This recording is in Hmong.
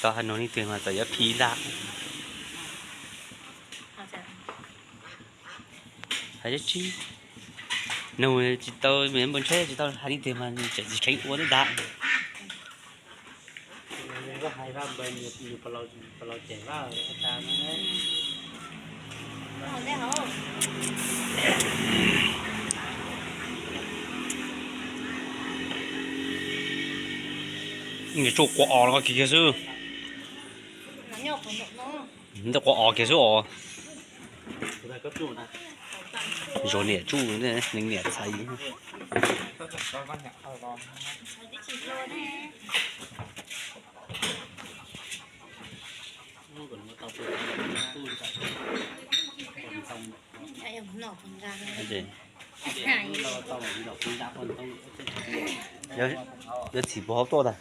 Tau hais no leej twg mas txawm yuav phim ntag. Hais tsis, nug tsis tau, me npau ntsheb tsis tau hais leej twg mas tseem tsis kheev ua li ntag. Tsuj qua os los kiag kiag xwb. Ntawm qua os kiag xwb os. Zov niam tsuj, neeg niam txhais. Yuav txhim puas hauv tuaj tag.